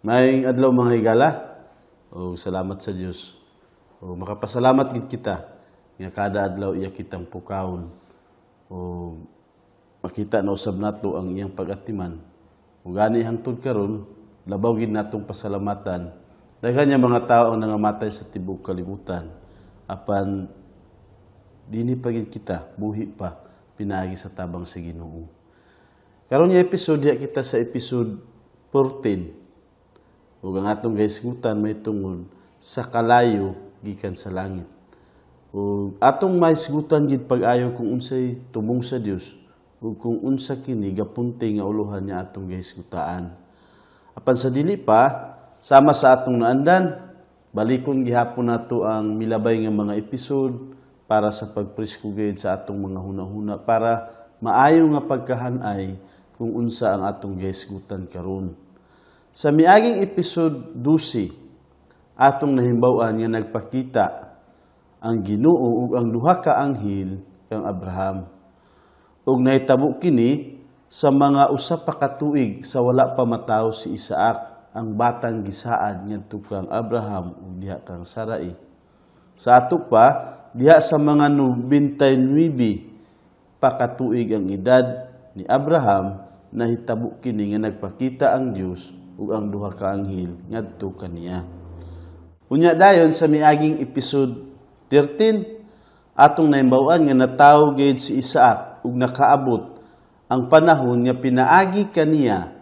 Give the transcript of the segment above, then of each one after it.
Maayong adlaw, mga higala. O salamat sa Dios. O makapasalamat gid kita nga kada adlaw iya kitang pukawon. O makita na usab nato ang iyang pag-atiman. O gani hangtod karon, labaw gid natong pasalamatan. Daghan niya mga tao ang nangamatay sa tibuok kalibutan. Apan dinhi pa gid kita, buhi pa pinaagi sa tabang sa Ginoo. Karon nga episode, diha kita sa episode 14. Ug ang atong gihisgutan may tungod sa kalayo gikan sa langit. Ug atong mahisgutan gid pag-ayo kung unsay tumong sa Dios ug kung unsa kini gapunti nga uluhan niya atong gihisgutaan. Apan sa dili pa, sama sa atong naandan, balikon gihapon nato ang milabay nga mga episode para sa pagpresko gid sa atong mga hunahuna para maayo nga pagkahanay kung unsa ang atong gihisgutan karon. Sa miaging episode 12, atong nahimbaw-an nga nagpakita ang Ginoo ug ang duha ka anghel kang Abraham. Ug nahitabo kini sa mga 1 pa ka tuig sa wala pa matawo si Isaac, ang batang gisaad ngadto kang Abraham ug diha kang Sarai. Sa ato pa, diha sa mga 99 pa katuig ang edad ni Abraham, nahitabo kini nga nagpakita ang Dios ug ang duha ka anghel ngadto kaniya. Unya dayon, sa miaging episode 13, atong nahimbaw-an nga natawo gid si Isaac ug nakaabot ang panahon nga pinaagi kaniya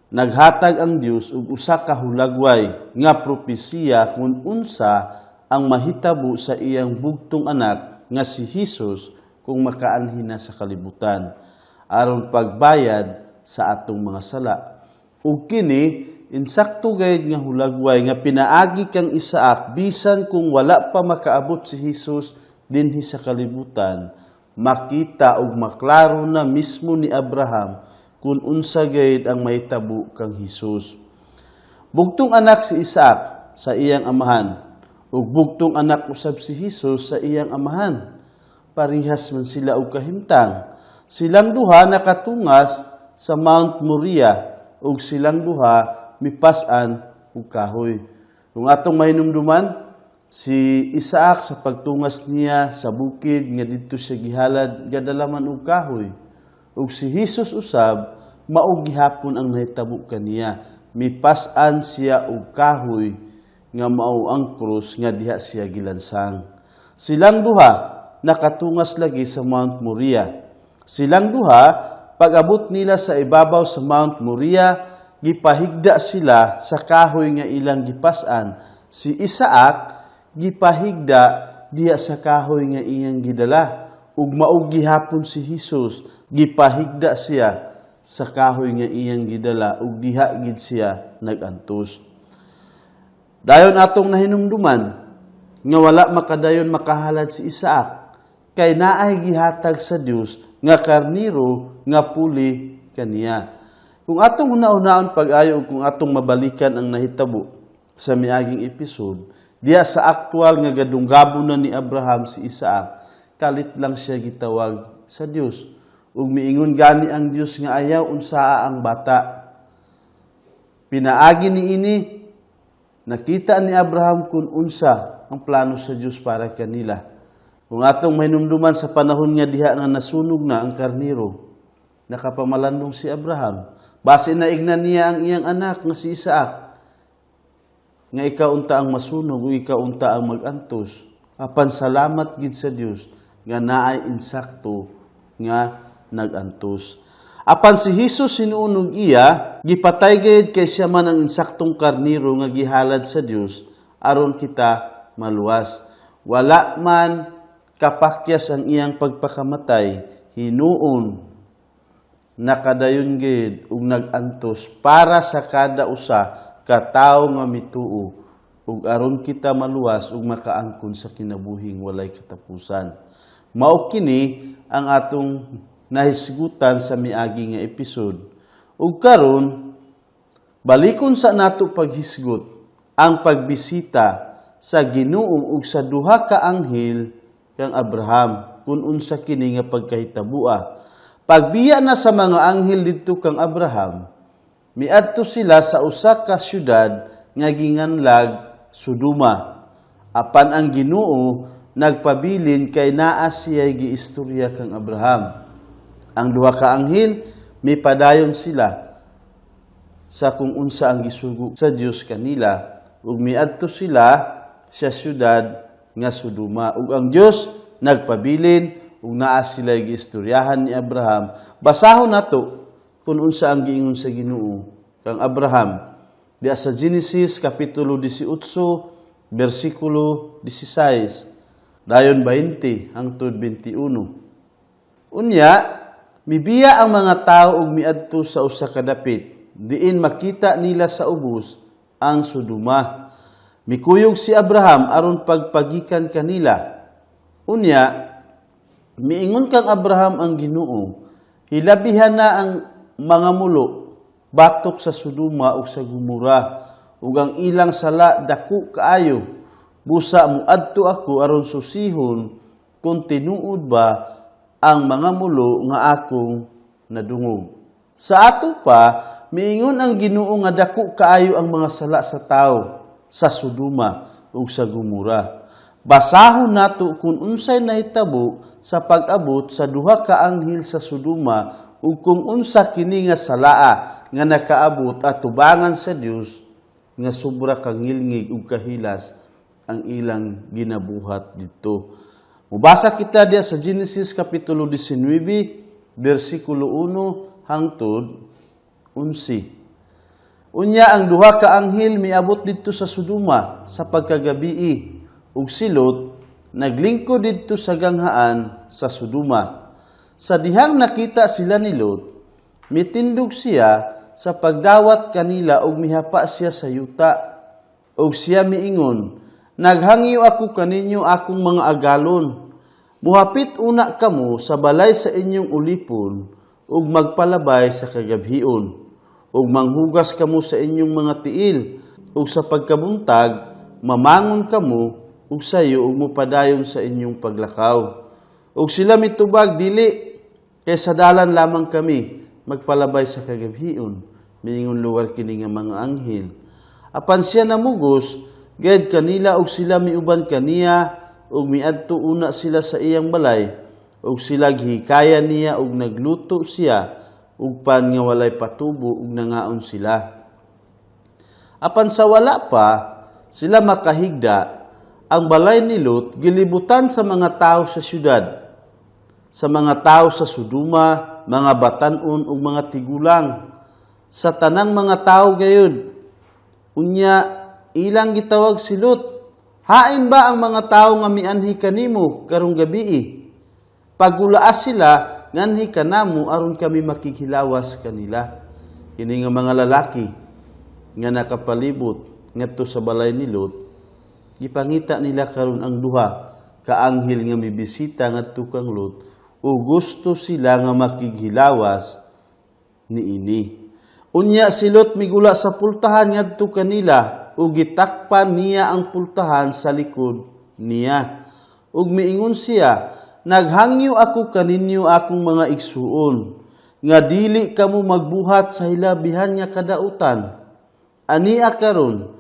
naghatag ang Dios og usa ka hulagway nga propesiya kung unsa ang mahitabo sa iyang bugtong anak nga si Hesus kung makaanhi na sa kalibutan aron pagbayad sa atong mga sala. Ug kini insakto gayud nga hulagway nga pinaagi kang Isaac, bisan kung wala pa makaabot si Hesus dinhi sa kalibutan, makita ug maklaro na mismo ni Abraham kung unsa gayud ang mahitabo kang Hesus. Bugtong anak si Isaac sa iyang amahan ug bugtong anak usab si Hesus sa iyang amahan. Parihas man sila og kahimtang. Silang duha nakatungas sa Mount Moriah ug silang duha mipas-an og kahoy. Kung atong mahinumduman, si Isaac sa pagtungas niya sa bukid nga didto siya gihalad, gadala man og kahoy. Ug si Hesus usab, mao gihapon ang nahitabo kaniya. Mipas-an siya og kahoy nga mao ang krus nga diha siya gilansang. Silang duha nakatungas lagi sa Mount Moriah. Silang duha, pag-abot nila sa ibabaw sa Mount Moriah, gipahigda sila sa kahoy nga ilang gipas-an. Si Isaac gipahigda diha sa kahoy nga iyang gidala. Ug mao gihapon si Hesus, gipahigda siya sa kahoy nga iyang gidala ug diha gid siya nagantos. Dayon atong nahinumduman nga wala makadayon makahalad si Isaac kay naay gihatag sa Dios nga karniro nga puli kaniya. Kung atong huna-hunaon pag-ayo ug kung atong mabalikan ang nahitabo sa miaging episode, diha sa aktual nga gadunggabo na ni Abraham si Isaac, kalit lang siya gitawag sa Dios. Ug miingon gani ang Dios nga ayaw unsaa ang bata. Pinaagi ni ini, nakita ni Abraham kung unsa ang plano sa Dios para kanila. Kung atong mahinumduman, sa panahon nga diha nga nasunog na ang karniro, nakapamalandong si Abraham. Base naignan niya ang iyang anak nga si Isaac, nga ikaw unta ang masunog o ikaw unta ang magantos. Apan salamat gid sa Dios nga naay insakto nga nagantos. Apan si Hesus, hinuon iya gipatay gayud kay siya man ang insaktong karniro nga gihalad sa Dios aron kita maluwas. Wala man kapakyas ang iyang pagpakamatay, hinuon nakadayon gid ug nagantos para sa kada usa ka tawo nga mituo ug aron kita maluwas ug makaangkon sa kinabuhing walay katapusan. Mao kini ang atong nahisgutan sa miagi nga episode. Ug karon, balikon sa nato paghisgot ang pagbisita sa Ginoo ug sa duha ka anghel kang Abraham kung unsa kini nga pagkahitabua. Pagbiya na sa mga anghel didto kang Abraham, Miadto sila sa usa ka syudad nga ginganlag Sodoma. Apan ang Ginoo nagpabilin kay naa siya'y giistorya kang Abraham. Ang duha ka anghel mipadayon sila sa kung unsa ang gisugo sa Dios kanila ug miadto sila sa syudad nga Sodoma, ug ang Dios nagpabilin ug naa sila giistoryahan ni Abraham. Basahon nato kung unsa ang giingon sa Ginoo kang Abraham diha sa Genesis kapitulo 18 bersikulo 16 dayon 20 hangtod 21. Unya mibiya ang mga tao ug miadto sa usa ka dapit diin makita nila sa ubos ang Sodoma. Mikuyog si Abraham aron pagpagikan kanila. Unya miingon kang Abraham ang Ginoo, "Hilabihan na ang mga mulo batok sa Sodoma ug sa Gomora, ug ang ilang sala dako kaayo. Busa muadto ako aron susihon kung tinuod ba ang mga mulo nga akong nadungog." Sa ato pa, miingon ang Ginoo nga dako kaayo ang mga sala sa tao sa Sodoma ug sa Gomora. Basahon nato kung unsay nahitabo sa pag-abot sa duha ka anghel sa Sodoma ug kung unsa kini nga salaa nga nakaabot atubangan sa Dios nga sobra kangilngig ug kahilas ang ilang ginabuhat didto. Mubasa kita diya sa Genesis kapitulo 19 bersikulo 1 hangtod 11. Unya ang duha ka anghel miabot didto sa Sodoma sa pagkagabii, ug si Lot naglingkod didto sa ganghaan sa Sodoma. Sa dihang nakita sila ni Lot, mitindog siya sa pagdawat kanila ug mihapa siya sa yuta. Ug siya miingon, "Naghangyo ako kaninyo, akong mga agalon. Muhapit una kamo sa balay sa inyong ulipon ug magpalabay sa kagabhion. Ug manghugas kamo sa inyong mga tiil, ug sa pagkabuntag mamangon kamo ug sayo ug mupadayon sa inyong paglakaw." Ug sila mitubag, "Dili, kay sa dalan lamang kami magpalabay sa kagabhion." Miingon lugar kini nga mga anghel. Apan siya namugos gayud kanila, ug sila miuban kaniya ug miadto una sila sa iyang balay, ug sila gihikaya niya, ug nagluto siya ug pan nga walay patubo, ug nangaon sila. Apan sa wala pa sila makahigda, ang balay ni Lot gilibutan sa mga tao sa syudad, sa mga tao sa Sodoma, mga batan-on ug mga tigulang, sa tanang mga tao gayud. Unya ilang gitawag si Lot, "Hain ba ang mga tao nga mianhi kanimo karong gabii? Pagulaas sila nganhi kanamo aron kami makighilawas kanila." Kini nga mga lalaki nga nakapalibot ngadto sa balay ni Lot, gipangita nila karon ang duha ka anghel nga mibisita ngadto kang Lot, ug gusto sila nga makighilawas niini. Unya si Lot migula sa pultahan ngadto kanila ug gitakpan niya ang pultahan sa likod niya. Ug miingon siya, "Naghangyo ako kaninyo, akong mga igsuon, nga dili kamo magbuhat sa hilabihan nga kadautan. Ania karon,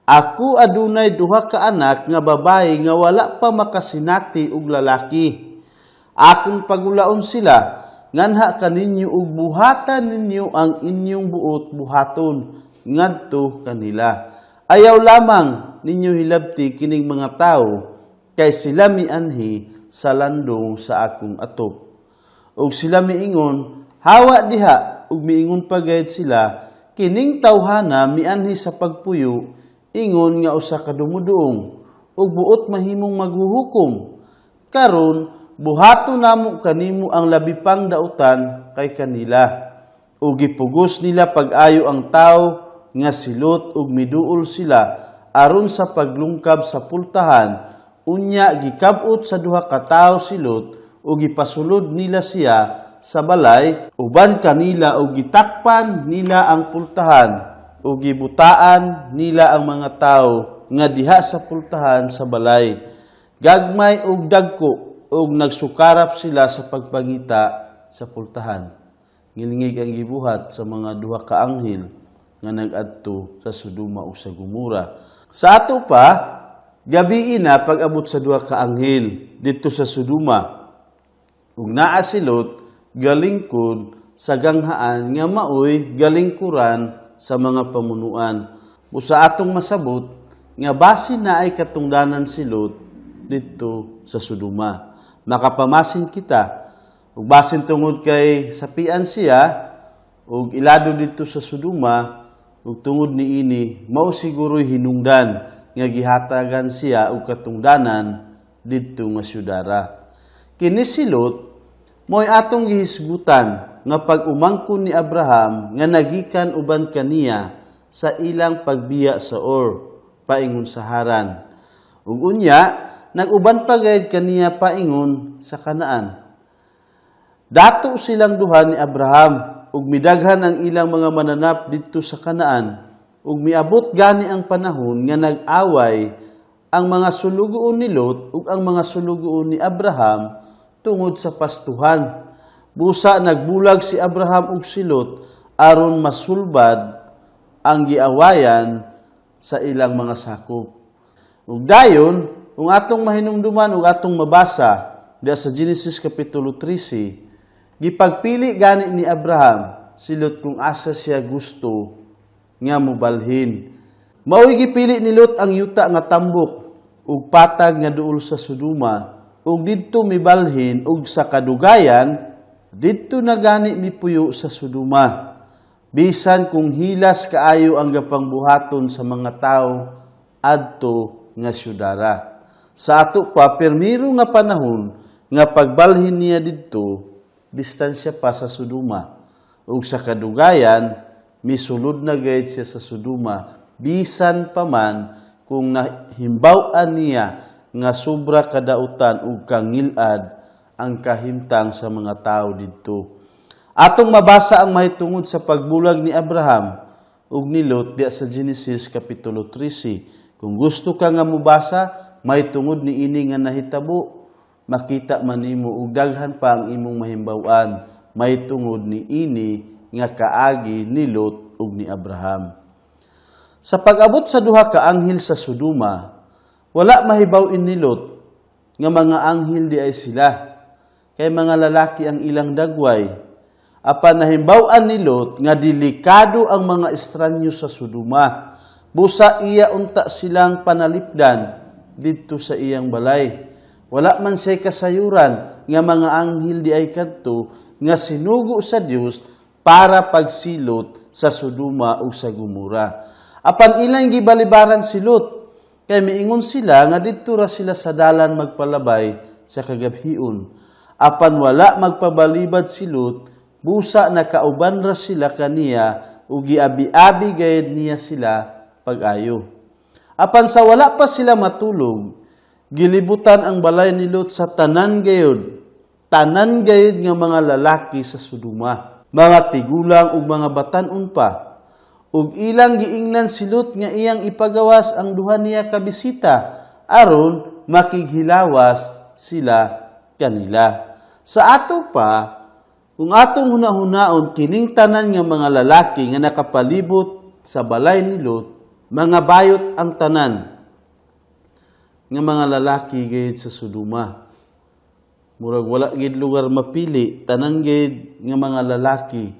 ako adunay duha ka anak nga babayi nga wala pa makasinati og lalaki. Akong pagulaon sila nganha kaninyo ug buhatan ninyo ang inyong buot buhaton ngadto kanila. Ayaw lamang ninyo hilabti kining mga tawo, kay sila mianhi sa landong sa akong atop." Ug sila miingon, "Hawa diha." Ug miingon pa gayud sila, "Kining tawhana mianhi sa pagpuyo ingon nga usa ka dumuduong ug buot mahimong maghuhukom. Karon buhaton namo kanimo ang labi pang dautan kay kanila." Ug gipugos nila pag-ayo ang tawo nga si Lot ug miduol sila aron sa paglungkab sa pultahan. Unya gikab-ot sa duha ka tawo si Lot ug gipasulod nila siya sa balay uban kanila, ug gitakpan nila ang pultahan, ug gibutaan nila ang mga tawo nga diha sa pultahan sa balay, gagmay ug dagko, ug nagsukarap sila sa pagpangita sa pultahan. Ngilngig ang gibuhat sa mga duha ka anghel. nga nag-adto sa Sodoma ug sa Gomora. Sa ato pa, gabi na pag-abot sa duha ka anghel didto sa Sodoma. Ug naa si Lot galingkod sa ganghaan nga maoy galingkuran sa mga pamunuan. Busa atong masabot nga basin naay katungdanan si Lot didto sa Sodoma. Makapamasin kita ug basin tungod kay sapian siya ug ilado didto sa Sodoma, ug tungod niini mao siguro'y hinungdan nga gihatagan siya og katungdanan didto nga syudara. Kini si Lot mo'y atong gihisgutan nga pag-umangkon ni Abraham nga nagikan uban kaniya sa ilang pagbiya sa Ur paingon sa Haran. Ug unya nag-uban pa gayud kaniya paingon sa Kanaan. Dato silang duha ni Abraham ug midaghan ang ilang mga mananap didto sa Kanaan, ug miabot gani ang panahon nga nag-away ang mga sulugoon ni Lot ug ang mga sulugoon ni Abraham tungod sa pastuhan. Busa nagbulag si Abraham ug si Lot aron masulbad ang giawayan sa ilang mga sakop. Ug dayon, kung atong mahinumduman ug atong mabasa diya sa Genesis kapitulo 13, gipagpili gani ni Abraham si Lot kung asa siya gusto nga mobalhin. Mao'y gipili ni Lot ang yuta nga tambok ug patag nga duol sa Sodoma ug didto mibalhin, ug sa kadugayan didto na gani mipuyo sa Sodoma. Bisan kung hilas kaayo ang gapangbuhaton sa mga tawo adto nga syudara. Sa ato pa, permiro nga panahon nga pagbalhin niya didto, distansya pa sa Sodoma. Ug sa kadugayan, misulod na gayud siya sa Sodoma, bisan pa man kung nahimbaw-an niya nga sobra kadautan ug kangilad ang kahimtang sa mga tao didto. Atong mabasa ang mahitungod sa pagbulag ni Abraham ug ni Lot diya sa Genesis kapitulo 13. Kung gusto ka nga mobasa mahitungod ni ini nga nahitabo, makita man nimo ug daghan pa ang imong mahimbaw-an mahitungod ni ini nga kaagi ni Lot ug ni Abraham. Sa pag-abot sa duha ka anghel sa Sodoma, wala mahibaw-in ni Lot nga mga anghel di ay sila. Kay mga lalaki ang ilang dagway. Apan nahimbaw-an ni Lot nga delikado ang mga estranyo sa Sodoma. Busa iya unta silang panalipdan didto sa iyang balay. Wala man siya'y kasayuran nga mga anghel di ay kadto nga sinugo sa Dios para pagsilot sa Sodoma ug sa Gomora. Apan ilang gibalibaran si Lot kay miingon sila nga didto ra sila sa dalan magpalabay sa kagabhion. Apan wala magpabalibad si Lot, busa nakauban ra sila kaniya ug giabi-abi gayud niya sila pag-ayo. Apan sa wala pa sila matulog, gilibutan ang balay ni Lot sa tanan gayud nga mga lalaki sa Sodoma, mga tigulang ug mga batan-on pa. Ug ilang giingnan si Lot nga iyang ipagawas ang duha niya ka bisita aron makighilawas sila kanila. Sa ato pa, kung atong hunahunaon kining tanan nga mga lalaki nga nakapalibot sa balay ni Lot, mga bayot ang tanan nga mga lalaki gayud sa Sodoma. Murag wala gid lugar mapili, tanan gid nga mga lalaki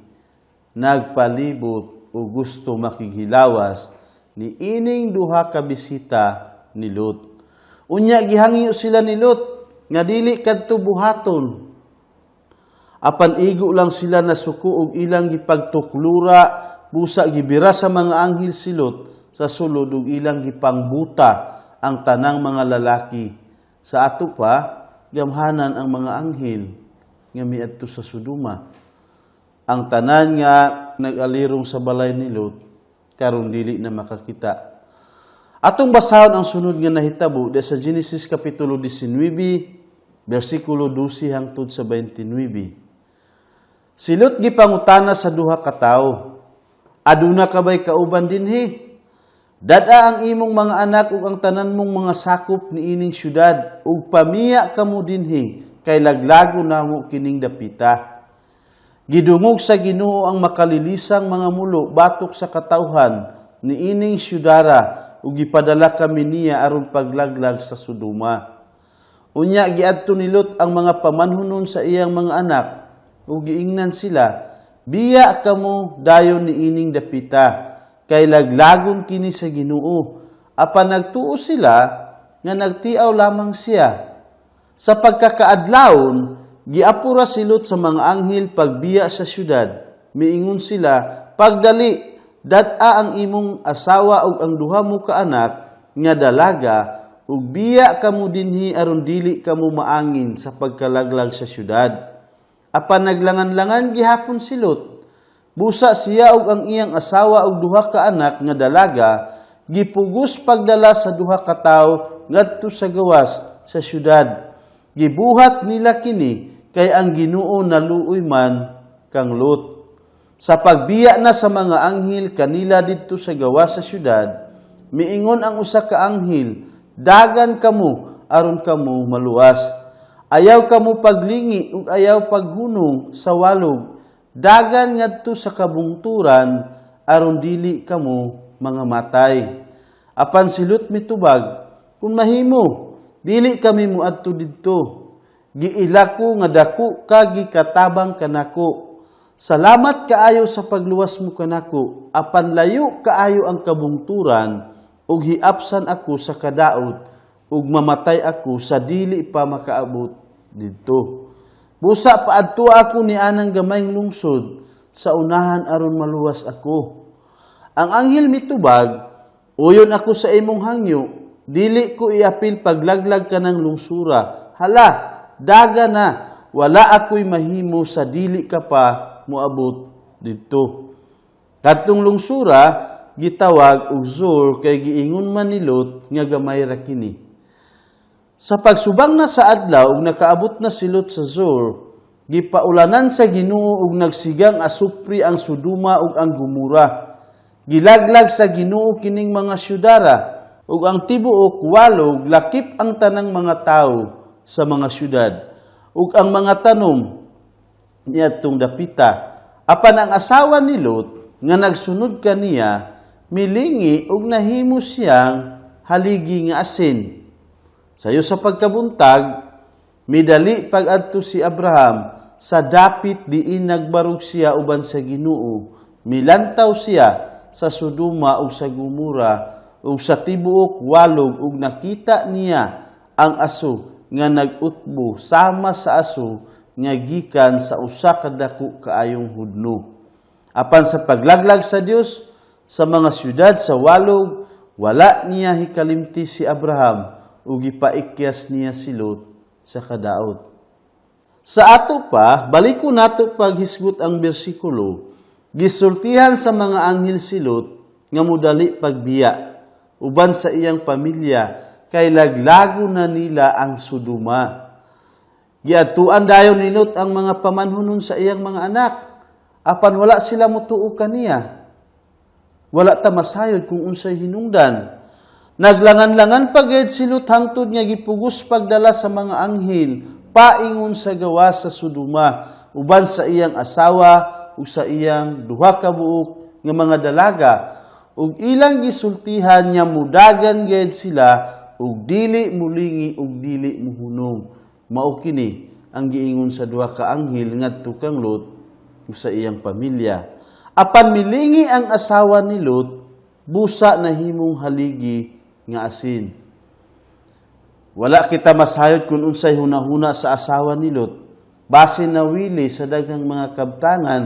nagpalibot o gusto makighilawas ni ining duha ka bisita ni Lot. Unya gihangyo sila ni Lot nga dili kadto buhaton. Apan igo lang sila nasuko og ilang gipagtuklura, busa gibira sa mga anghel si Lot sa sulod ug ilang gipangbuta ang tanang mga lalaki. Sa ato pa, gamhanan ang mga anghel nga miadto sa Sodoma. Ang tanan nga nag-alirong sa balay ni Lot karon dili na makakita. Atong basahon ang sunod nga nahitabo di sa Genesis kapitulo 19 bersikulo 12 hangtod sa 29. Si Lot gipangutana sa duha ka tawo. "Aduna ka bay kauban dinhi? Dad-a ang imong mga anak ug ang tanan mong mga sakop niining syudad ug pamiya kamo dinhi kay laglago namo kining dapita." Gidungog sa Ginoo ang makalilisang mga mulo batok sa katawhan niining syudara ug gipadala kami niya aron paglaglag sa Sodoma." Unya giadto ni Lot ang mga pamanhunon sa iyang mga anak ug giingnan sila, "Biya kamo dayon niining dapita, kay laglagon kini sa Ginoo." Apan nagtuo sila nga nagtiaw lamang siya. Sa pagkakaadlawon, giapura si Lot sa mga anghel pagbiya sa syudad. Miingon sila, "Pagdali, dad-a ang imong asawa ug ang duha mo ka anak nga dalaga ug biya kamo dinhi aron dili kamo maangin sa pagkalaglag sa syudad." Apan naglangan-langan gihapon si Lot. Busa siya ug ang iyang asawa ug duha ka anak nga dalaga gipugos pagdala sa duha ka tawo ngadto sa gawas sa syudad. Gibuhat nila kini kay ang Ginoo naluoy man kang Lot. Sa pagbiya na sa mga anghel kanila didto sa gawas sa syudad, miingon ang usa ka anghel, "Dagan kamo aron kamo maluwas. Ayaw kamo paglingi ug ayaw paghunong sa walog. Dagan ngadto sa kabungturan aron dili kamo mga matay." Apan si Lot mitubag, "Kung mahimo, dili kami moadto didto. Giila ko nga dako ka gikatabang kanako. Salamat kaayo sa pagluwas mo kanako, apan layo kaayo ang kabungturan ug hiapsan ako sa kadaot ug mamatay ako sa dili pa makaabot didto. Busa paadto ako ni anang gamayng lungsod sa unahan aron maluwas ako." Ang anghel mitubag, "Uyon ako sa imong hangyo, dili ko iapil paglaglag kanang lungsura. Hala, daga na, wala ako'y mahimo sa dili ka pa moabot didto." Kadtong lungsura gitawag og Zoar kay giingon man ni Lot nga gamay ra kini. Sa pagsubang na sa adlaw ug nakaabot na si Lot sa Zoar, gipaulanan sa Ginoo ug nagsigang asupri ang Sodoma ug ang Gomora. Gilaglag sa Ginoo kining mga syudara ug ang tibuok walog lakip ang tanang mga tawo sa mga syudad ug ang mga tanom niadtong dapita. Apan ang asawa ni Lot nga nagsunod kaniya milingi ug nahimo siyang haligi nga asin. Sayo sa pagkabuntag, midali pag-adto si Abraham sa dapit diin nagbarog siya uban sa Ginoo. Milantaw siya sa Sodoma ug sa Gomora ug sa tibuok walog ug nakita niya ang aso nga nag-utbo sama sa aso nga gikan sa usa ka dako kaayong hudno. Apan sa paglaglag sa Dios sa mga syudad sa walog, wala niya hikalimti si Abraham ug gipaikyas niya si Lot sa kadaot. Sa ato pa, baliko nato paghisgot ang bersikulo, gisultihan sa mga anghel si Lot nga modali pagbiya uban sa iyang pamilya kay laglago na nila ang Sodoma. Giadtuan dayon ni Lot ang mga pamanhunon sa iyang mga anak, apan wala sila motuo kaniya. Wala ta masayod kung unsay hinungdan. Naglangan-langan pa gayud si Lot hangtod nga gipugos pagdala sa mga anghel paingon sa gawas sa Sodoma uban sa iyang asawa ug sa iyang duha ka buok nga mga dalaga ug ilang gisultihan nga mudagan gayud sila ug dili mulingi ug dili muhunong. Mao kini ang giingon sa duha ka anghel ngadto kang Lot ug sa iyang pamilya. Apan milingi ang asawa ni Lot, busa nahimong haligi nga asin. Wala kita masayod kung unsay hunahuna sa asawa ni Lot. Basin nawili sa daghang mga kabtangan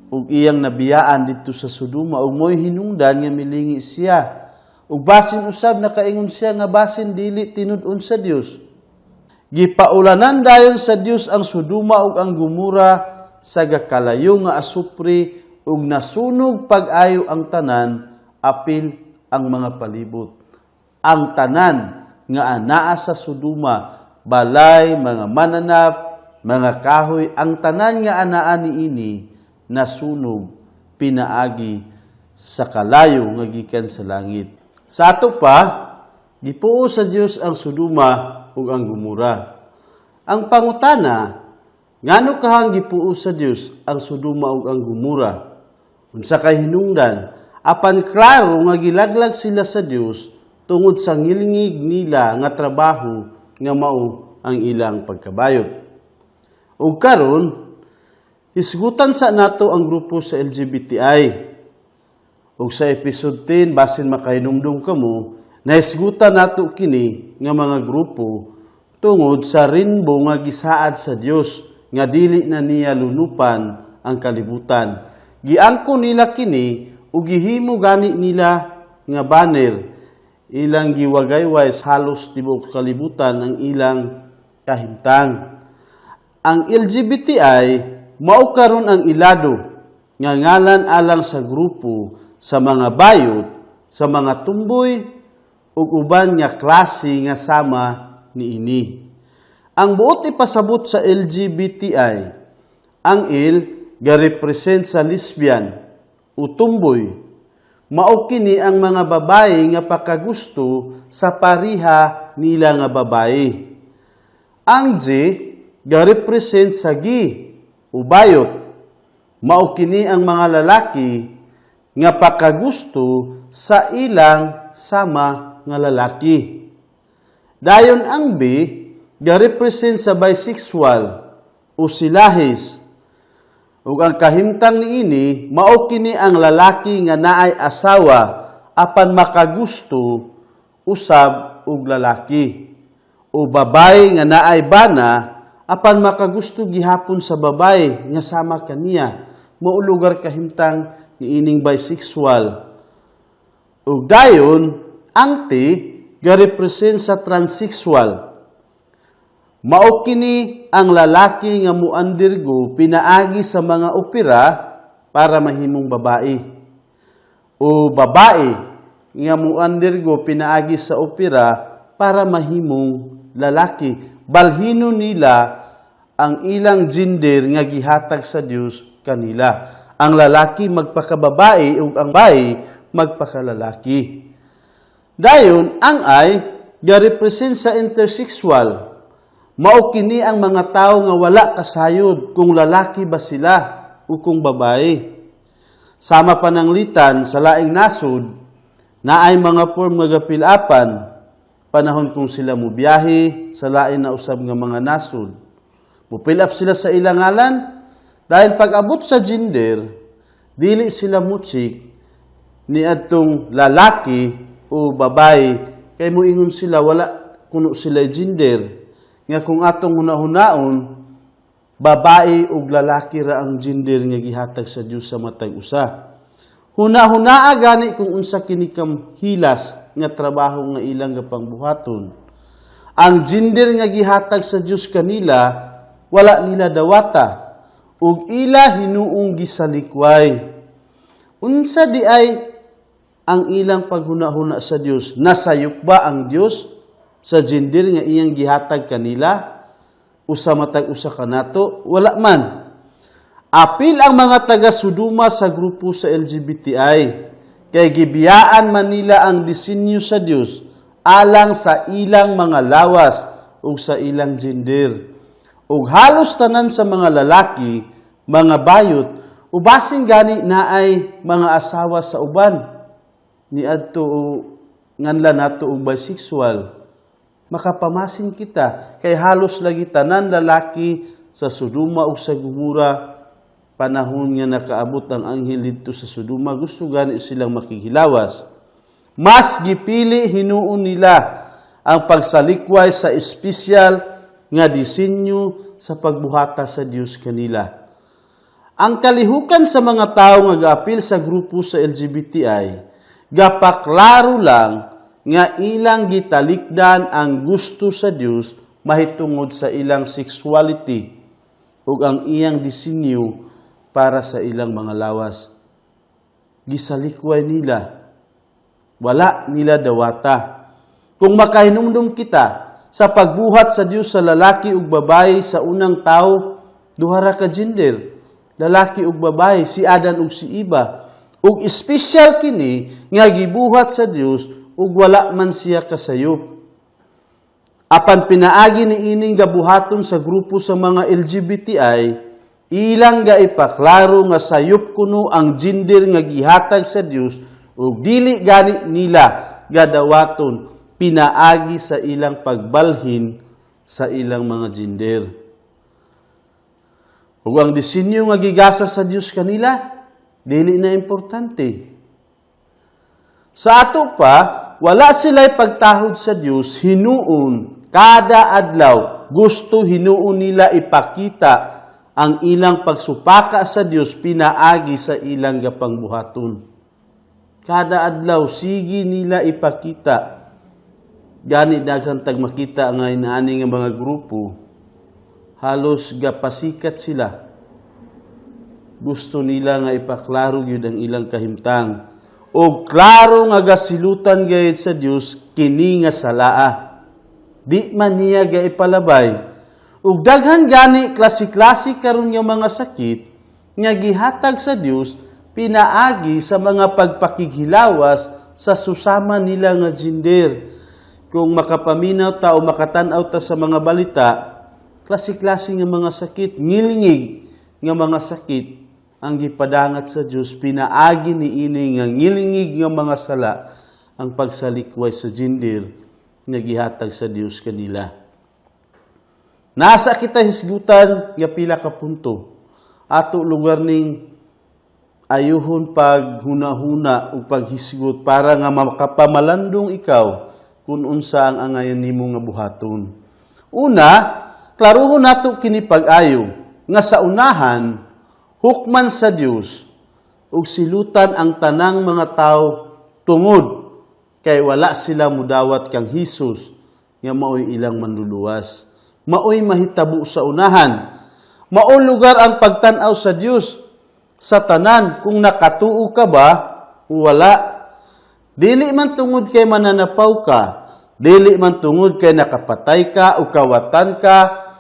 ug iyang nabiyaan didto sa Sodoma ug mo'y hinungdan nga milingi siya. Ug basin usab nakaingon siya nga basin dili tinud-on sa Dios. Gipaulanan dayon sa Dios ang Sodoma ug ang Gomora sa gakalayo nga asupre ug nasunog pag-ayo ang tanan apil ang mga palibot. Ang tanan nga anaa sa Sodoma, balay, mga mananap, mga kahoy, ang tanan nga anaa niini nasunog pinaagi sa kalayo nga gikan sa langit. Sa ato pa, gipuo sa Dios ang Sodoma ug ang Gomora. Ang pangutana, Ngano kahang gipuos sa Dios ang Sodoma ug ang Gomora? Unsa kay hinungdan? Apan klaro nga gilaglag sila sa Dios tungod sa ngilngig nila nga trabaho nga mao ang ilang pagkabayot. Ug karon, hisgutan sa nato ang grupo sa LGBTI. Ug sa episode 10, basin makahinumdum kamo, nahisgutan nato kini nga mga grupo tungod sa rainbow nga gisaad sa Dios nga dili na niya lunupan ang kalibutan. Giangko nila kini ug gihimo gani nila nga banner. Ilang giwagayway halos tibuok kalibutan ang ilang kahimtang. Ang LGBTI mao karon ang ilado nga ngalan alang sa grupo sa mga bayot, sa mga tumboy ug uban nga klase nga sama niini. Ang buot ipasabot sa LGBTI, ang L ga-represent sa lesbian o tumboy. Mao kini ang mga babae nga pakagusto sa pariha nila nga babae. Ang G ga-represent sa gay o bayot. Mao kini ang mga lalaki nga pakagusto sa ilang sama nga lalaki. Dayon ang B ga-represent sa bisexual o silahis. Ug ang kahimtang niini, mao kini ang lalaki nga naay asawa apan makagusto usab og lalaki. O babae nga naay bana apan makagusto gihapon sa babae nga sama kaniya. Mao lugar kahimtang niining bisexual. Ug dayon ang T ga-represent sa transsexual. Mao kini ang lalaki nga mo-undergo pinaagi sa mga opera para mahimong babae. O babae nga mo-undergo pinaagi sa opera para mahimong lalaki. Balhino nila ang ilang gender nga gihatag sa Dios kanila. Ang lalaki magpakababae ug ang babae magpakalalaki. Dayon ang I ga-represent sa intersexual. Mao kini ang mga tawo nga wala kasayod kung lalaki ba sila o kung babae. Sama pananglitan sa laing nasod, naay mga form nga ga-fill-upan panahon kung sila mubiyahe sa lain na usab nga mga nasod. Mo-fill up sila sa ilang ngalan dahil pag abot sa gender, dili sila mutsik ni adtong lalaki o babae kay moingon sila wala kuno sila gender, nga kung atong hunahunaon, babae ug lalaki ra ang gender nga gihatag sa Dios sa matag usa. Hunahunaa gani kung unsa kini hilas nga trabaho nga ilang gapangbuhaton. Ang gender nga gihatag sa Dios kanila, wala nila dawata ug ila hinuong gisalikway. Unsa di ay ang ilang paghunahuna sa Dios? Nasayop ba ang Dios sa gender nga iyang gihatag kanila? Usa matag usa kanato? Wala man. Apil ang mga taga Sodoma sa grupo sa LGBTI kay gibiyaan man nila ang disenyo sa Dios alang sa ilang mga lawas ug sa ilang gender. Ug halos tanan sa mga lalaki, mga bayot, ubasin gani naay mga asawa sa uban niadto o nganla nato og bisexual. Makapamasin kita kay halos lagi tanan lalaki sa Sodoma ug sa Gomora, panahon nga nakaabot ang anghel didto sa Sodoma, gusto gani silang makighilawas. Mas gipili hinuon nila ang pagsalikway sa espesyal nga disenyo sa pagbuhata sa Dios kanila. Ang kalihukan sa mga tao nga gaapil sa grupo sa LGBTI, gapaklaro lang nga ilang gitalikdan ang gusto sa Dios mahitungod sa ilang sexuality ug ang iyang disenyo para sa ilang mga lawas. Gisalikway nila. Wala nila dawata. Kung makahinumdum kita sa pagbuhat sa Dios sa lalaki ug babae sa unang tao, duha ra ka gender, lalaki ug babae, si Adan ug si Eva. Ug espesyal kini nga gibuhat sa Dios ug wala man siya kasayop. Apan pinaagi ni ining gabuhaton sa grupo sa mga LGBTI, ilang gaipaklaro nga sayop kuno ang gender nga gihatag sa Dios ug dili gani nila gadawaton pinaagi sa ilang pagbalhin sa ilang mga gender. Ug ang disenyo nga gigasa sa Dios kanila, dili na importante. Sa ato pa, wala sila'y pagtahod sa Dios, hinuon kada adlaw gusto hinuon nila ipakita ang ilang pagsupaka sa Dios pinaagi sa ilang gapangbuhaton. Kada adlaw sige nila ipakita. Gani daghan tag makita nga inaani nga mga grupo, halos gapasikat sila. Gusto nila nga ipaklaro gyud ang ilang kahimtang. O klaro nga gasilutan gayud sa Dios kini nga salaa. Di man niya gaipalabay. Ug daghan gani klase-klase karon nga mga sakit nga gihatag sa Dios pinaagi sa mga pagpakighilawas sa susama nila nga gender. Kung makapaminaw ta o makatan-aw ta sa mga balita, klase-klase nga mga sakit, ngilingig nga mga sakit ang gipadangat sa Dios pinaagi ni ini nga ngilingig nga mga sala, ang pagsalikway sa gender nga gihatag sa Dios kanila. Nasa kita hisgutan nga pila ka punto. Ato lugar ning ayuhon paghunahuna o paghisgot para nga makapamalandong ikaw kung unsa ang angayan nimo nga buhaton. Una, klaruhon nato kini pag-ayo nga sa unahan hukman sa Dios ug silutan ang tanang mga tao tungod kay wala sila mudawat kang Hesus nga maoy ilang manluluwas. Maoy mahitabo sa unahan. Mao lugar ang pagtan-aw sa Dios sa tanan kung nakatuo ka ba o wala. Dili man tungod kay mananapaw ka, dili man tungod kay nakapatay ka o kawatan ka,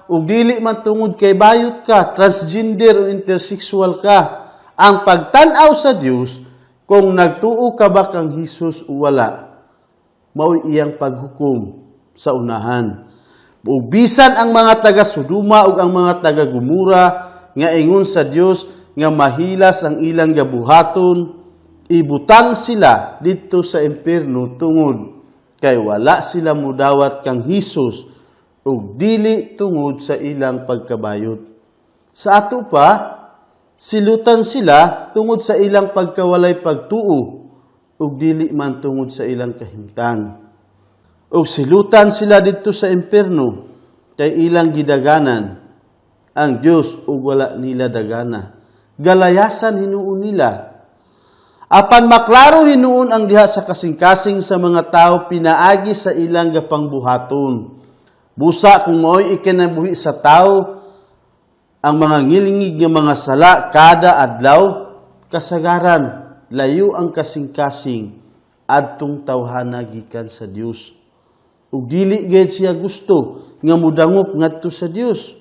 o dili man tungod kay bayot ka, transgender o intersexual ka. Ang pagtan-aw sa Dios kung nagtuo ka ba kang Hesus o wala, mao'y iyang paghukom sa unahan. Ug bisan ang mga taga Sodoma ug ang mga taga Gomora nga ingon sa Dios nga mahilas ang ilang gabuhaton, ibutang sila didto sa impierno tungod kay wala sila mudawat kang Hesus ug dili tungod sa ilang pagkabayot. Sa ato pa, silutan sila tungod sa ilang pagkawalay pagtuo ug dili man tungod sa ilang kahimtang. Ug silutan sila didto sa impierno kay ilang gidaganan ang Dios ug wala nila dagana. Galayasan hinuon nila. Apan maklaro hinuon ang diha sa kasing-kasing sa mga tao pinaagi sa ilang gapangbuhaton. Busa kung mao'y ikinabuhi sa tao ang mga ngilingig nga mga sala kada adlaw, kasagaran layo ang kasing-kasing adtong tawhana gikan sa Dios. Ug dili gayud siya gusto nga mudangop ngadto sa Dios.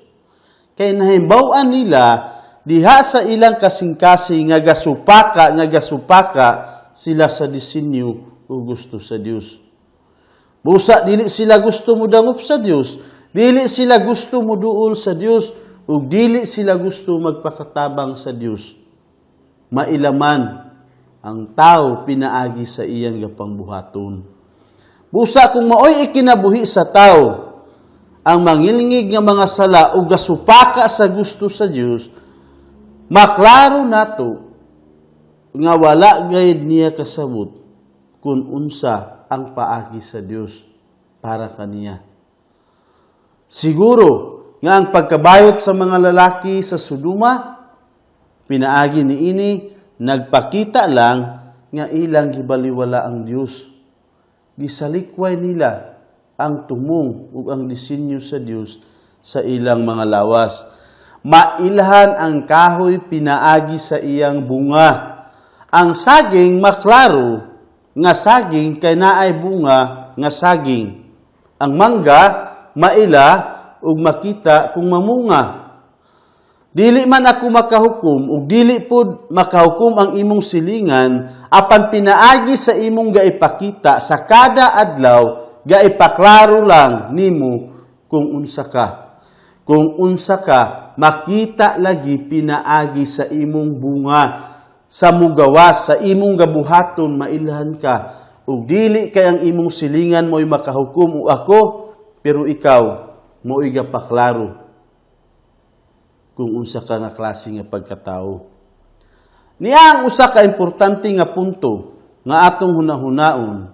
Kay nahimbaw-an nila diha sa ilang kasing-kasing nga gasupaka sila sa disenyo o gusto sa Dios. Busa dili sila gusto mudangop sa Dios, dili sila gusto muduol sa Dios, ug dili sila gusto magpakatabang sa Dios. Mailaman ang tao pinaagi sa iyang gapangbuhaton. Busa kung maoy ikinabuhi sa tao ang mangilingig nga mga sala ug gasupaka sa gusto sa Dios, maklaro nato nga wala gayud niya kasabot kung unsa ang paagi sa Dios para kaniya. Siguro nga ang pagkabayot sa mga lalaki sa Sodoma pinaagi niini nagpakita lang nga ilang gibaliwala ang Dios. Gisalikway nila ang tumong ug ang disenyo sa Dios sa ilang mga lawas. Mailhan ang kahoy pinaagi sa iyang bunga. Ang saging maklaro nga saging kay naay bunga nga saging. Ang mangga maila ug makita kung mamunga. Dili man ako makahukom ug dili pod makahukom ang imong silingan, apan pinaagi sa imong gaipakita sa kada adlaw, Gaipaklaro lang nimo kung unsa ka. Kung unsa ka, makita lagi pinaagi sa imong bunga, sa mugawas, sa imong gabuhaton, mailhan ka. Ug dili kay ang imong silingan mo'y makahukom o ako, pero ikaw mo'y gapaklaro kung unsa ka nga klase nga pagkatao. Niya ang usa ka importante nga punto nga atong hunahunaon.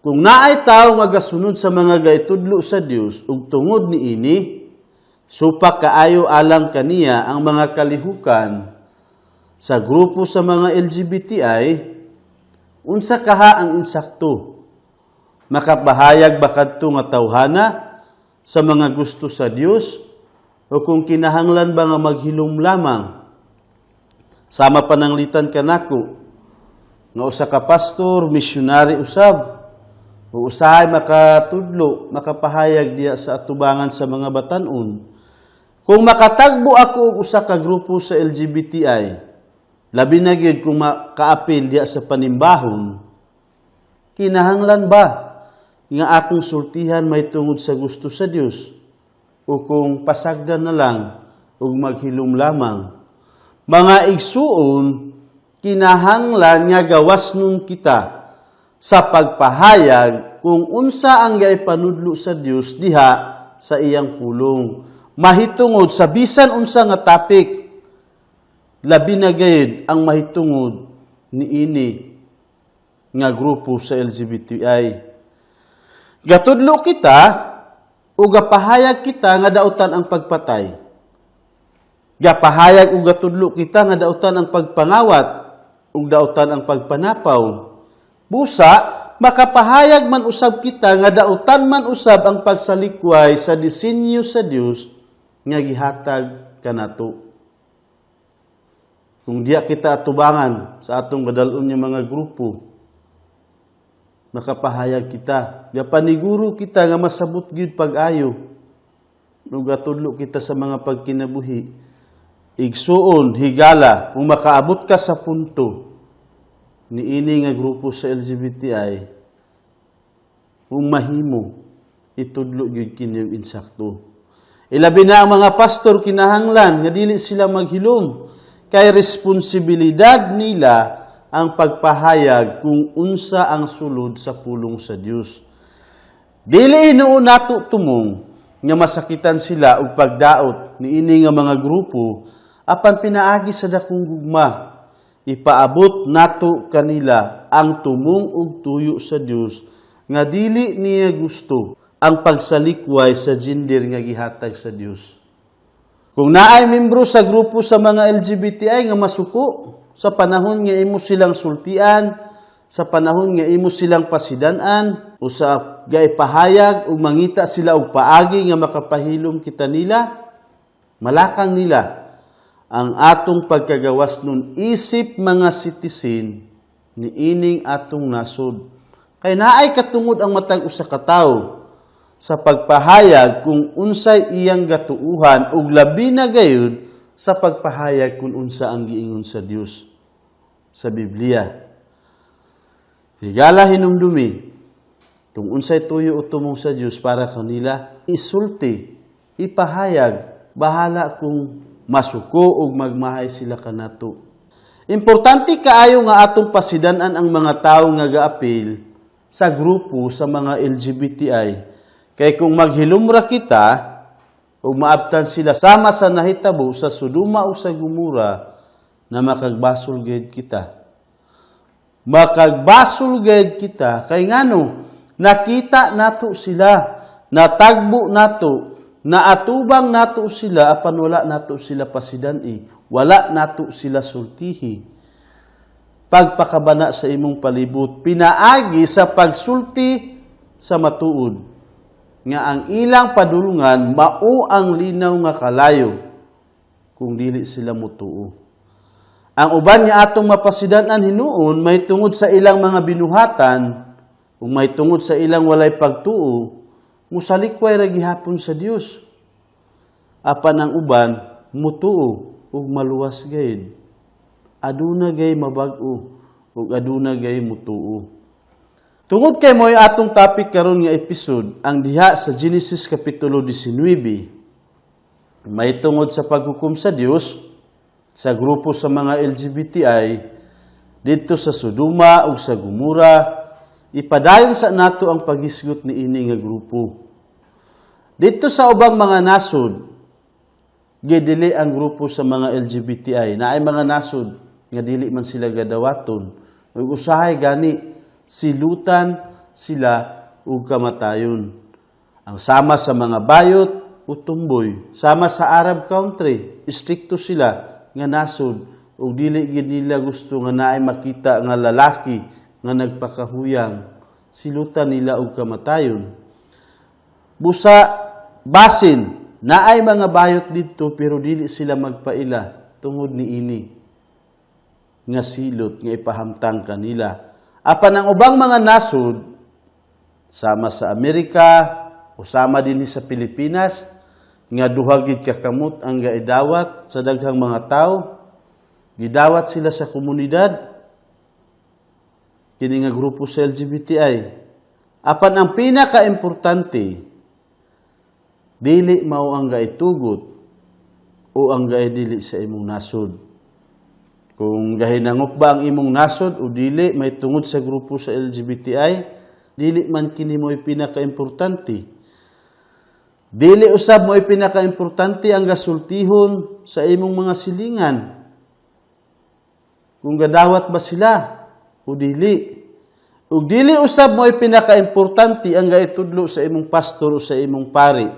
Kung naay tawo nga gasunod sa mga gaitudlo sa Dios ug tungod niini supak kaayo alang kaniya ang mga kalihukan sa grupo sa mga LGBTI, unsa kaha ang insakto? Makapahayag ba kadto nga tawhana sa mga gusto sa Dios o kung kinahanglan ba nga maghilom lamang? Sama pananglitan kanako nga usa ka pastor, misyonary usab, o usahay makatudlo, makapahayag diya sa atubangan sa mga batan-on. Kung makatagbo ako og usa ka grupo sa LGBTI, labi na gyud kung makaapil diya sa panimbahon, kinahanglan ba nga akong sultihan may tungod sa gusto sa Dios o kung pasagdan na lang ug maghilom lamang? Mga igsuon, kinahanglan nga gawas nun kita sa pagpahayag kung unsa ang gaipanudlo sa Dios diha sa iyang pulong. Mahitungod sa bisan unsa nga topic, labi na gayud ang mahitungod niini nga grupo sa LGBTI. Gatudlo kita o gapahayag kita nga dautan ang pagpatay. Gapahayag o gatudlo kita nga dautan ang pagpangawat ug dautan ang pagpanapaw. Busa, makapahayag man usab kita nga dautan man usab ang pagsalikway sa disenyo sa Dios nga gihatag kanato. Kung diya kita atubangan sa atong gadal-on nga mga grupo, makapahayag kita. Gapaniguro kita nga masabot gyud pag-ayo. Ug gatudlo kita sa mga pagkinabuhi. Igsuon, higala, kung makaabot ka sa punto niini nga grupo sa LGBTI, kung mahimo, itudlo gyud kini insakto. Ilabi na ang mga pastor, kinahanglan nga dili sila maghilom kay responsibilidad nila ang pagpahayag kung unsa ang sulod sa pulong sa Dios. Dili hinuon nato tumong nga masakitan sila og pagdaot niini nga mga grupo, apan pinaagi sa dakong gugma, ipaabot nato kanila ang tumong ug tuyo sa Dios nga dili niya gusto ang pagsalikway sa gender nga gihatag sa Dios. Kung naay membro sa grupo sa mga LGBTI nga masuko sa panahon nga imo silang sultian, sa panahon nga imo silang pasidan-an o sa gaipahayag ug mangita sila og paagi nga makapahilom kita nila, malakang nila ang atong pagkagawas nun isip mga citizen niining atong nasod. Kay naay katungod ang matag usa ka tawo sa pagpahayag kung unsay iyang gatuuhan ug labi na gayud sa pagpahayag kung unsa ang giingon sa Dios sa Biblia. Higala, hinumdumi kung unsay tuyo o tumong sa Dios para kanila, isulti, ipahayag, bahala kung masuko o magmahay sila kanato. Importante kaayo nga atong pasidanan ang mga tawo nga gaapil sa grupo sa mga LGBTI. Kay kung maghilumra kita ug maabtan sila sama sa nahitabo sa Sodoma o sa Gomora, na makagbasol gayud kita. Makagbasol gayud kita kay ngano, nakita nato sila, natagbo nato, naatubang nato sila, apan wala nato sila pasidan-i, wala nato sila sultihi. Pagpakabana sa imong palibot pinaagi sa pagsulti sa matuod nga ang ilang padulungan mao ang linaw nga kalayo kung dili sila mutuo. Ang uban nga atong mapasidan-an hinuon may tungod sa ilang mga binuhatan ug may tungod sa ilang walay pagtuo, musalikway ra gihapon sa Dios. Apan ang uban mutuo ug maluwas gayud. Aduna gay mabag-o ug aduna gay mutuo. Tungod kay mo'y atong topic karon nga episode ang diha sa Genesis kapitulo 19, may tungod sa paghukom sa Dios sa grupo sa mga LGBTI didto sa Sodoma ug sa Gomora, ipadayon sa nato ang paghisgot niini nga grupo. Didto sa ubang mga nasod, gidili ang grupo sa mga LGBTI, naay mga nasod nga dili man sila gadawaton, ug usahay gani silutan sila ug kamatayon. Ang sama sa mga bayot o tumboy, sama sa Arab country, istrikto sila nga nasod ug dili gid nila gusto nga naay makita nga lalaki nga nagpakahuyang, silutan nila og kamatayon. Busa basin naay mga bayot didto, pero dili sila magpaila tungod niini nga silot nga ipahamtang kanila. Apan ang ubang mga nasod, sama sa Amerika o sama dinhi sa Pilipinas, nga duha gid ka kamot ang gaidawat sa daghang mga tawo, gidawat sila sa komunidad kini nga grupo sa LGBTI. Apan ang pinaka-importante, dili mao ang gaitugot o ang gaidili sa imong nasod. Kung gahinangop ba ang imong nasod o dili may tungod sa grupo sa LGBTI, dili man kini mo'y pinaka-importante. Dili usab mo'y pinaka-importante ang gasultihon sa imong mga silingan. Kung gadawat ba sila o dili. Ug dili usab mo'y pinaka-importante ang gaitudlo sa imong pastor o sa imong pari.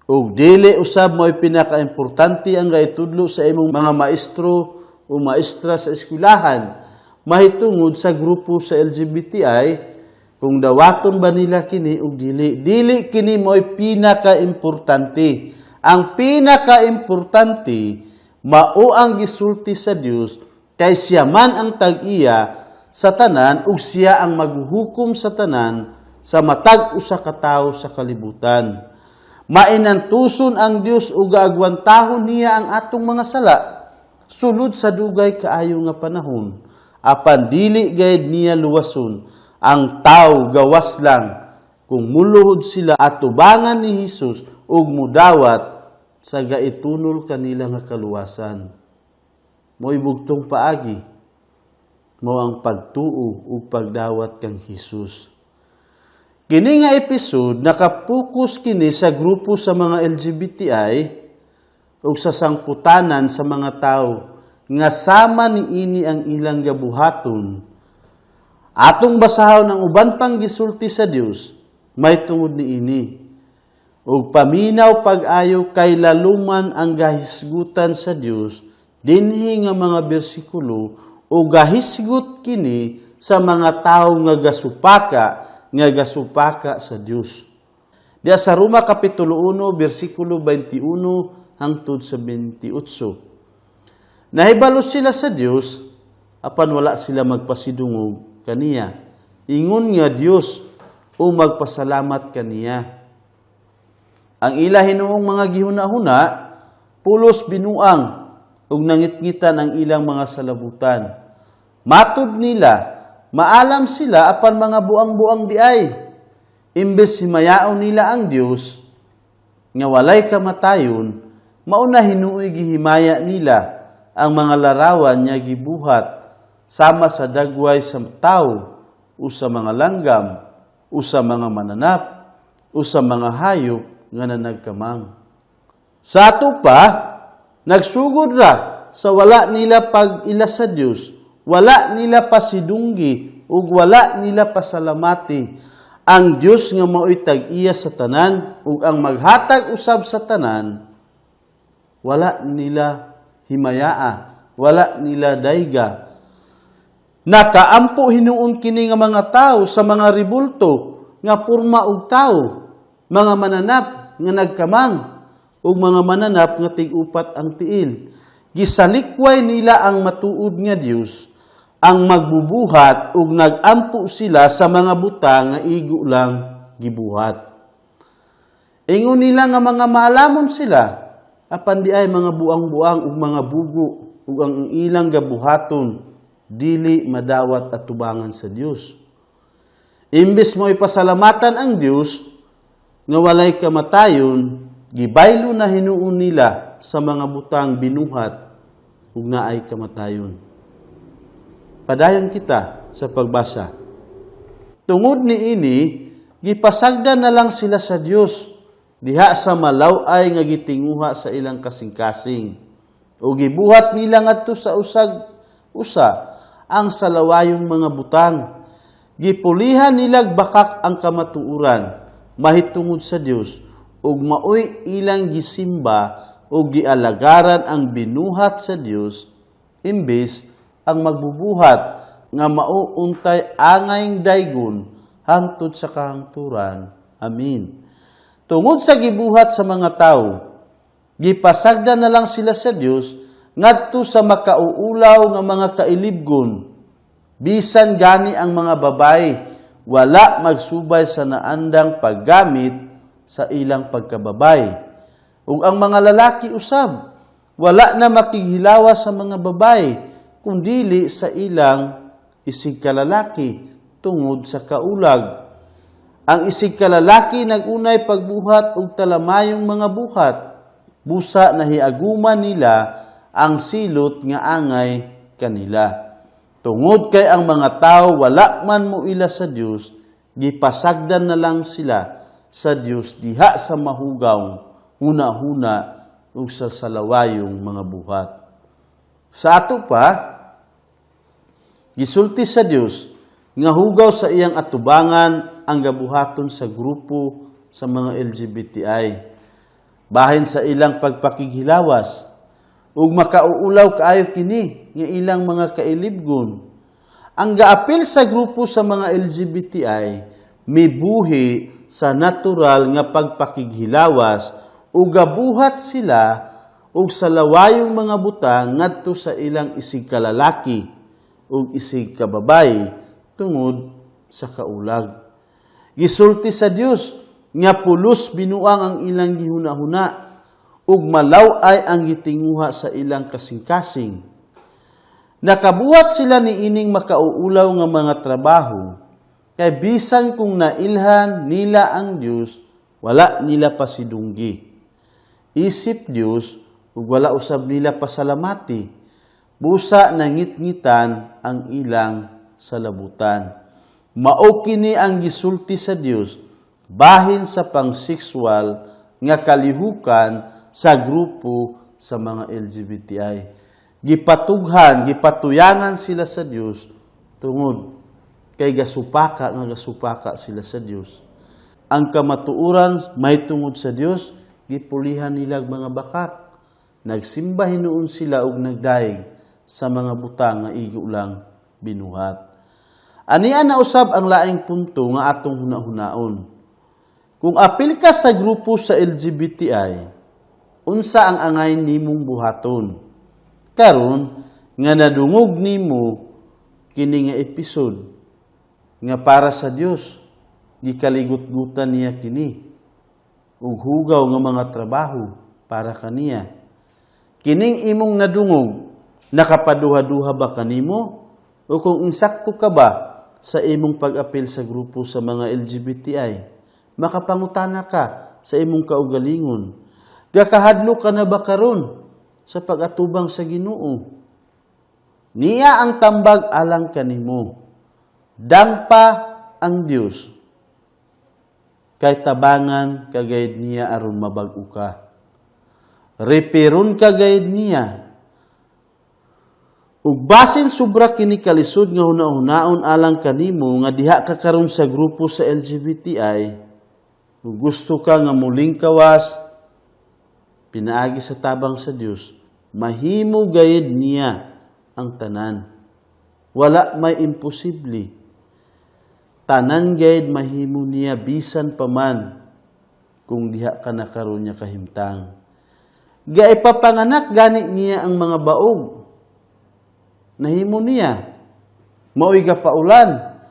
Ug dili usab mo'y pinaka-importante ang gaitudlo sa imong mga maestro o maestra sa eskwelahan mahitungod sa grupo sa LGBTI, kung dawaton ba nila kini ug dili. Dili kini mo'y pinaka-importante. Ang pinaka-importante mao ang gisulti sa Dios, kay siya man ang tag-iya sa tanan ug siya ang maghuhukom sa tanan, sa matag usa ka tawo sa kalibutan. Mainantuson ang Dios ug gaagwantahon niya ang atong mga sala sulod sa dugay kaayo nga panahon. Apan dili gayud niya luwason ang tawo gawas lang kung muluhod sila atubangan ni Hesus ug mudawat sa gaitunol kanila nga kaluwasan. Mo'y bugtong paagi mao ang pagtuo ug pagdawat kang Hesus. Kini nga episode, nakapokus kini sa grupo sa mga LGBTI ug sa sangputanan sa mga tawo nga sama niini ang ilang gabuhaton. Atong basahon ang uban pang gisulti sa Dios may tungod niini. Ug paminaw pag-ayo kay laluman ang gahisgutan sa Dios dinhi nga mga bersikulo, o gahisgot kini sa mga tawo nga gasupaka sa Dios. Diya sa Roma kapitulo 1 bersikulo 21 hangtod sa 28. Nahibalo sila sa Dios, apan wala sila magpasidungog kaniya, ingon nga Dios, o magpasalamat kaniya. Ang ila hinuong mga gihuna-huna pulos binuang ug nangitngitan ang ilang mga salabutan. Matud nila, maalam sila, apan mga buang-buang diay. Imbes himayaon nila ang Dios nga walay kamatayon, mao na hinuoy gihimaya nila ang mga larawan nga gibuhat sama sa dagway sa tawo o sa mga langgam o sa mga mananap o sa mga hayop nga nanagkamang. Sa ato pa, nagsugod ra sa wala nila pag-ila sa Dios, wala nila pasidunggi ug wala nila pasalamati ang Dios nga mao'y tag-iya sa tanan ug ang maghatag usab sa tanan. Wala nila himayaa, wala nila dayga. Nakaampo hinuon kini nga mga tawo sa mga ribulto nga porma og tawo, mga mananap nga nagkamang ug mga mananap nga tig-upat ang tiil. Gisalikway nila ang matuod nga Dios, ang magbubuhat, ug nagampo sila sa mga butang nga igo lang gibuhat. Ingon nila nga mga maalamon sila, apan di ay mga buang-buang ug mga bugo, ug ang ilang gabuhaton dili madawat atubangan sa Dios. Imbes mo ipasalamatan ang Dios nga walay kamatayon, gibaylo na hinuon nila sa mga butang binuhat ug naay kamatayon. Padayon kita sa pagbasa. Tungod niini, gipasagdan na lang sila sa Dios diha sa malaw-ay nga gitinguha sa ilang kasing-kasing. O gibuhat nila ngadto sa usag usa ang salawayong mga butang. Gipulihan nilag bakak ang kamatuoran mahitungod sa Dios ug maoy ilang gisimba ug gialagaran ang binuhat sa Dios imbes ang magbubuhat nga mao untay angayng daygon hangtod sa kahangturan. Amen. Tungod sa gibuhat sa mga tawo, gipasagdan na lang sila sa Dios ngadto sa makauulaw nga mga kailibgon. Bisan gani ang mga babae wala magsubay sa naandang paggamit sa ilang pagkababay. Ug ang mga lalaki usab wala na makighilawa sa mga babae kundili sa ilang isig kalalaki tungod sa kaulag. Ang isig kalalaki nagunay pagbuhat og talamayong mga buhat, busa nahiaguman nila ang silot nga angay kanila. Tungod kay ang mga tao wala man moila sa Dios, gipasagdan na lang sila sa Dios diha sa mahugaw huna-huna ug sa salawayong mga buhat. Sa ato pa, gisulti sa Dios nga hugaw sa iyang atubangan ang gabuhaton sa grupo sa mga LGBTI bahin sa ilang pagpakighilawas, ug makauulaw kaayo kini nga ilang mga kailibgon. Ang gaapil sa grupo sa mga LGBTI mibuhi sa natural nga pagpakighilawas ug gabuhat sila og sa lawayong mga butang ngadto sa ilang isig kalalaki ug isig kababayi tungod sa kaulag. Gisulti sa Dios nga pulos binuang ang ilang gihuna-huna ug malaw-ay ang gitinguha sa ilang kasing-kasing. Nakabuhat sila niining makauulaw nga mga trabaho kay bisan kung nailhan nila ang Dios, wala nila pasidunggi isip Dios ug wala usab nila pasalamati, busa nangitngitan ang ilang salabutan. Mao kini ang gisulti sa Dios bahin sa pang-sexual nga kalihukan sa grupo sa mga LGBTI. Gipatughan, gipatuyangan sila sa Dios tungod kay gasupaka nga gasupaka sila sa Dios. Ang kamatuoran may tungod sa Dios, gipulihan nila ang mga bakak. Nagsimba hinuon sila og nagdaig sa mga butang nga igo lang binuhat. Ania na usab ang laing punto nga atong hunahunaon. Kung apil ka sa grupo sa LGBTI, unsa ang angay nimong buhaton karon nga nadungog nimo kini nga episode nga para sa Dios gikaligot-gutan niya kini ug hugaw nga mga trabaho para kaniya? Kining imong nadungog, nakapaduha-duha ba kanimo o kung insakto ka ba sa imong pag-apil sa grupo sa mga LGBTI? Makapangutana ka sa imong kaugalingon. Gakahadlok ka na ba karon sa pag-atubang sa Ginoo? Niya ang tambag alang kanimo. Dangpa ang Dios kay tabangan ka gayud niya aron mabag-o ka. Reperon ka gayud niya. Ug basin sobra kini kalisod nga huna-hunaon alang kanimo nga diha ka karon sa grupo sa LGBTI, ug gusto ka nga muling kawas pinaagi sa tabang sa Dios, mahimo gayud niya ang tanan. Wala may imposible. Tanan gayud mahimo niya bisan pa man kung diha ka na karon niya kahimtang. Gaipapanganak gani niya ang mga baog. Nahimo niya. Mao'y gapaulan,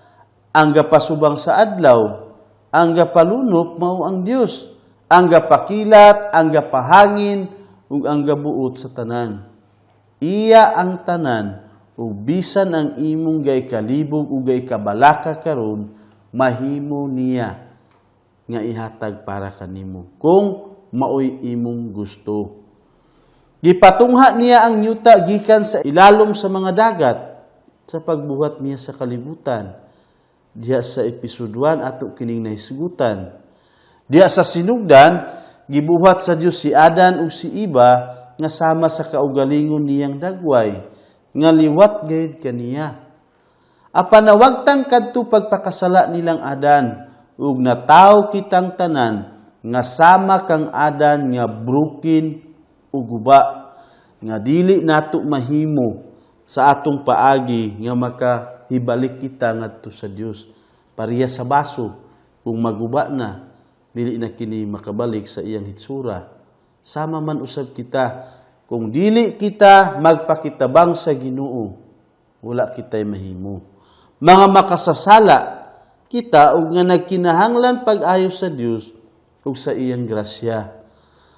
ang gapasubang sa adlaw, ang gapalunop mao ang Dios, ang gapakilat, ang gapahangin, ug ang gabuot sa tanan. Iya ang tanan, ug bisan ang imong gay kalibog ug gay kabalaka karon, mahimo niya nga ihatag para kanimo kung maoy imong gusto. Gipatungha niya ang yuta gikan sa ilalom sa mga dagat sa pagbuhat niya sa kalibutan. Diha sa episode 1 ato kining nahisgutan. Diha sa sinugdan, gibuhat sa Dios si Adan ug si Eva nga sama sa kaugalingon niyang dagway nga liwat gayud kaniya. Apan nawagtang kadto pagpakasala nilang Adan ug nataw kitang tanan nga sama kang Adan nga broken ug guba nga dili nato mahimo sa atong paagi nga makahibalik kita ngadto sa Dios. Pareha sa baso, kung maguba na, dili na kini makabalik sa iyang hitsura. Sama man usab kita, kung dili kita magpakitabang sa Ginoo, wala kita'y mahimo. Mga makasasala kita ug nga nagkinahanglan pag-ayo sa Dios ug sa iyang grasya.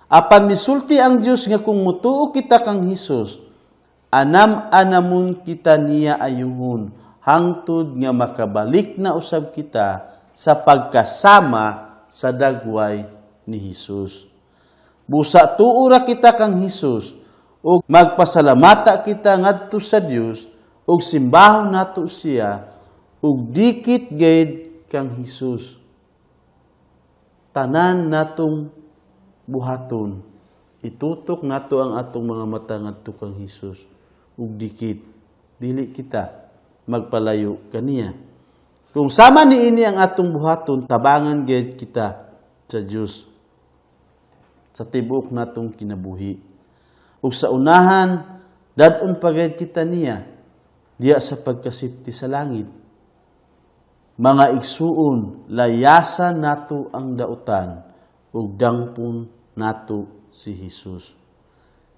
Apan misulti ang Dios nga kung mutuo kita kang Hesus, anam-anamon kita niya ayuhon hangtod nga makabalik na usab kita sa pagkasama sa dagway ni Hesus. Busa tuo ra kita kang Hesus ug magpasalamata kita ngadto sa Dios ug simbahon nato siya ug dikit gayud kang Hesus. Tanan natong buhaton, itutok nato ang atong mga mata ngadto kang Hesus ug dikit, dili kita magpalayo kaniya. Kung sama niini ang atong buhaton, tabangan gayud kita sa Dios sa tibuok natong kinabuhi. Ug sa unahan, dad-on pa gayud kita niya diya sa pagkasipti sa langit. Mga igsuon, layasan nato ang dautan ug dangpon nato si Hesus.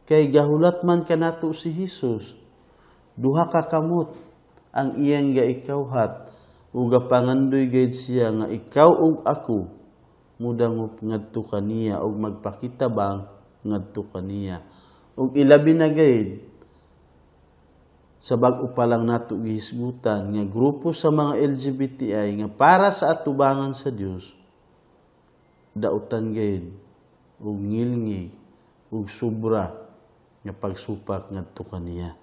Kay gahulat man kanato si Hesus, duha ka kamot ang iyang gaikawhat ug gapangandoy gayud siya nga ikaw ug ako mudangop ngadto kaniya ug magpakitabang ngadto kaniya. Ug ilabi na gayud sa bag-o pa lang nato gihisgutan nga grupo sa mga LGBTI nga para sa atubangan sa Dios, dautan gayud ug ngilngi ug sobra nga pagsupak ngadto kaniya.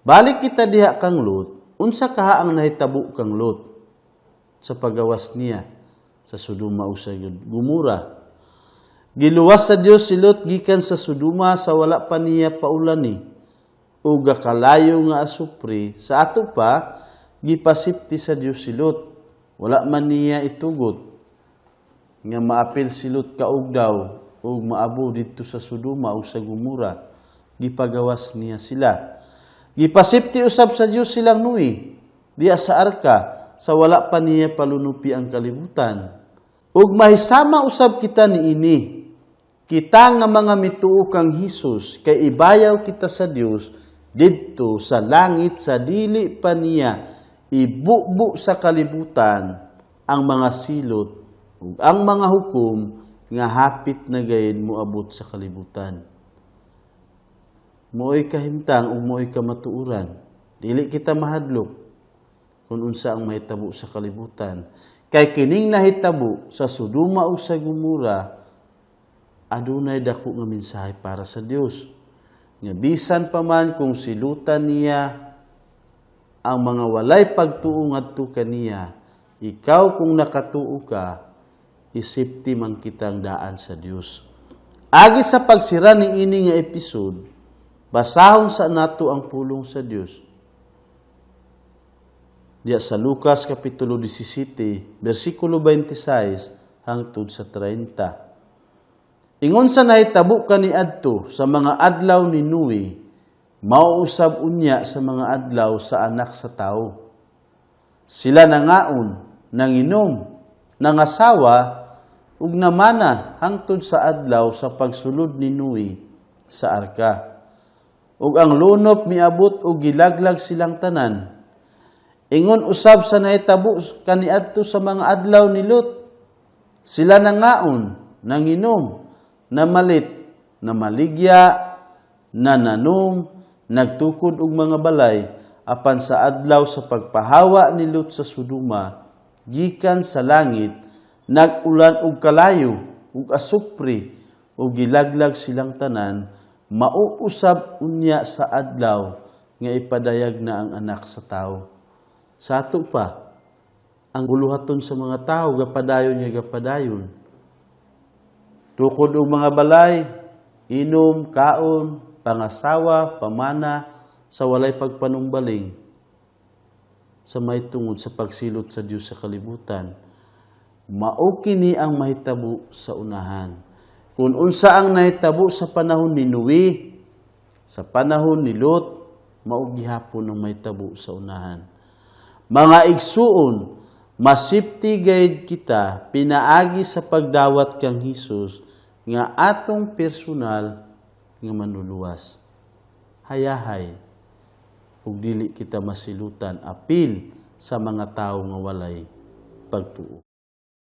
Balik kita diha kang Lot, unsa kaha ang nahitabo kang Lot sa pagawas niya sa Sodoma ug sa Gomora? Giluwas sa Dios si Lot gikan sa Sodoma sa wala pa niya paulani ug gakalayo nga asupre. Sa ato pa, gipasipti sa Dios si Lot. Wala man niya itugot nga maapil si Lot kaugdaw ug maabo didto sa Sodoma ug sa Gomora. Gipagawas niya sila. Gipasipti usab sa Dios silang Noe diya sa arka sa wala pa niya palunupi ang kalibutan. Ug mahisama usab kita niini. Kita nga mga mituo kang Hesus, kay ibayaw kita sa Dios didto sa langit sa dili pa niya ibubo sa kalibutan ang mga silot ug ang mga hukom nga hapit na gayon moabot sa kalibutan. Mo'y kahimtang ug mo'y kamatuoran. Dili kita mahadlok kung unsa ang mahitabo sa kalibutan. Kay kining nahitabo sa Sodoma ug sa Gomora, adunay dako nga mensahe para sa Dios. Nga bisan pa man kung silutan niya ang mga walay pagtuo ngadto kaniya, ikaw kung nakatuo ka, isipti man kitang daan sa Dios. Agi sa pagsira ni ini nga episode, basahon sa nato ang pulong sa Dios. Diya sa Lucas Kapitulo 17, versikulo 26 hangtod sa 30. Ingon sa nahitabo kaniadto sa mga adlaw ni Noe, mauusab unya sa mga adlaw sa Anak sa Tao. Sila nangaon, nanginom, nangasawa, ug namana hangtod sa adlaw sa pagsulod ni Noe sa arka. Ug ang lunop miabot ug gilaglag silang tanan. Ingon usab sa nahitabo kaniadto sa mga adlaw ni Lot. Sila nangaon, nanginom, namalit, namaligya, nananom, nagtukod og mga balay, apan sa adlaw sa pagpahawa ni Lot sa Sodoma, Gikan sa langit, nag-ulan og kalayo ug asupre ug gilaglag silang tanan, mao usab unya sa adlaw nga ipadayag na ang Anak sa Tawo. Sa ato pa, ang buluhaton sa mga tao gapadayon nga gapadayon. Tukod og mga balay, inom, kaon, pangasawa, pamana, sa walay pagpanumbaling sa may tungod sa pagsilot sa Dios sa kalibutan. Mao kini ang mahitabo sa unahan. Kung unsa ang nahitabo sa panahon ni Noe, sa panahon ni Lot, mao gihapon ang mahitabo sa unahan. Mga igsuon, masipti gayud kita pinaagi sa pagdawat kang Hesus nga atong personal nga manluluwas. Hayahay ug dili kita masilutan apil sa mga tawo nga walay pagtuo.